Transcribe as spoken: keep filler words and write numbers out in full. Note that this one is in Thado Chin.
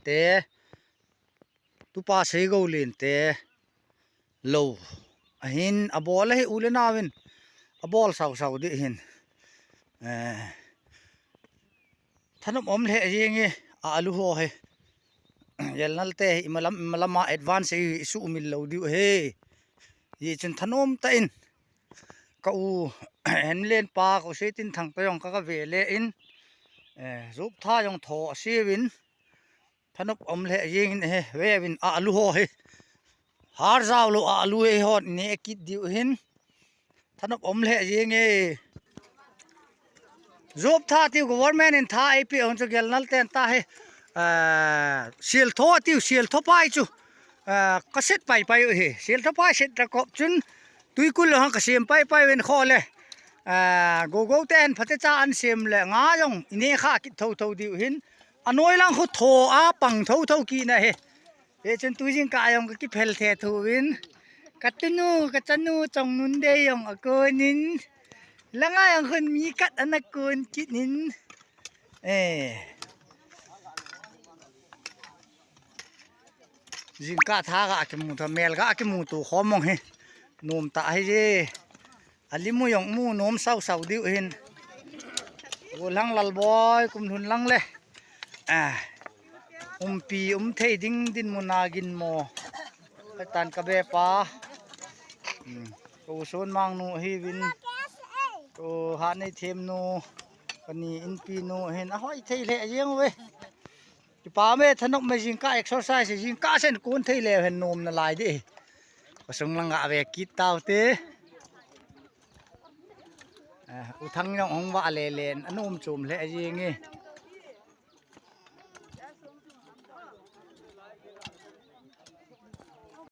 te, tupa Seigoulen te, lou. Ahin, abol ahi u le nau in, abol sau sau ding ahin. Eh, thanop um lheh jenge, a alu ho hi. Gelnal te, imalam, imalam a advance hi, isuhmil lou diu ahi. Hijeh chun thanom tah in, ka u, Henlen pa, ka u Seitinthang toh jong ka, ka ve le in, eh, jop tha jong tho a siu in, thanop um lheh jeng in he, ve uvin a alu ho hi. Har jao lou a alu hi hon ne kit diu ahin. Thanop um lheh jenge. Jop tha tiu government in tha eipeh hon chu Gelnal ten tah hi. Ah, sial tho tiu, sial tho pai chu. Ah, ka set pai pai u hi. Sial tho pai set ra kop chun tuikul lou hang ka sem pai pai uvin kho le. Ah, gogo ten phatecha an sem le nga jong ine kha kit tho tho diu ahin. Anoi lang khu tho a pang tho tho kit na hi. Hichun tu jingkah jong ka kiphel the thu uvin. Ka tunu, ka chanu, Chongnunde jong akon in. Langa jong khun mi khat ana kon kit in. Eh. Jingkah tha ga kimu tho, mel ga kimu to khom mong hi. Nom tah ahi je. Alimu jong mu nom sau sau diu ahin. Golhang Lalboi, Kumlhun lang le. Ah. Umpi, um thei ding dinmun a ginmo. Katan ka be pa. Hmm. Ka u Sonmang nu ahiuvin. Ka u Hatneithem nu. Ka ni Inpi nu ahin. Ahoi thei lheh jeng uve. Kipa me, thanop me, jingkah exercise, jingkah sen kon thei leu hen nom nalai ding. Ka sung lang ga ve kit tau te. Eh, U Thang jong hung vah le len, anom chom lheh jenge.